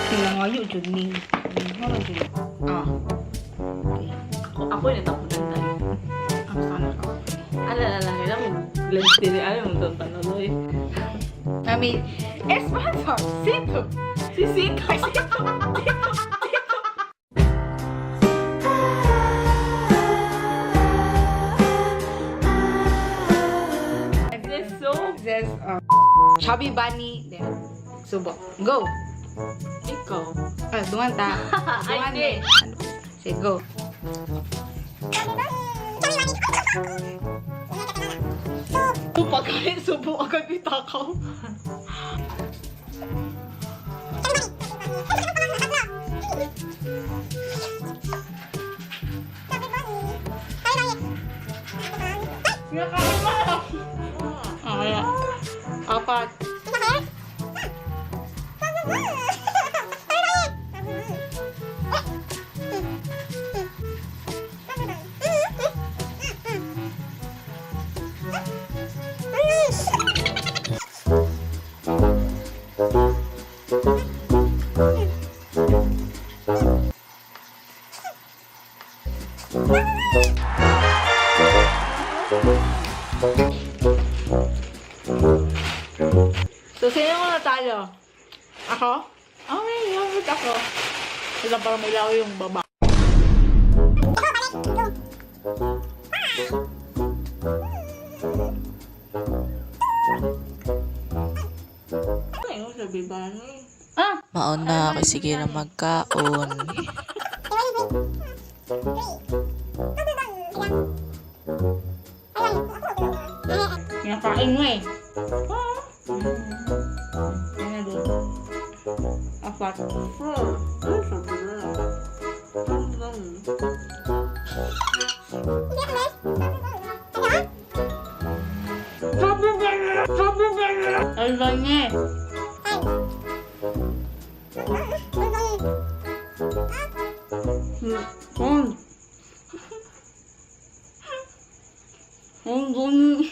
Tinangayo jud ni. Ano jud? Ah. Okay. Ako, ako yung natapunan tayo. Ang sana ka. Ala, ala, ala. Mo, glance din. Ano mo itong tanong? I mean, sponsor, Sito. Si Sito. Ay, Sito. Sito. Sito. This so. Says, Chubby Bunny. Then, subo. Go. Ikaw. Ah, duman ta. Ay, Duman di. eh. Ano? Sige, go. Pagkain, subo agad itakaw. Kinakain mo! Ah, kaya. Apat. So, sino mo natalo? Ako? Okay, yun ako. Ito parang may lawa yung baba. Ay, sabi ba? Ah! Mauna kay sige na magkaon. Kinakain mo eh. Ah! Ano doon? Apat. Four. Ay, sabi ba? Sabi ba? Sabi ba? Ay, niya eh. Mm. Ang gani.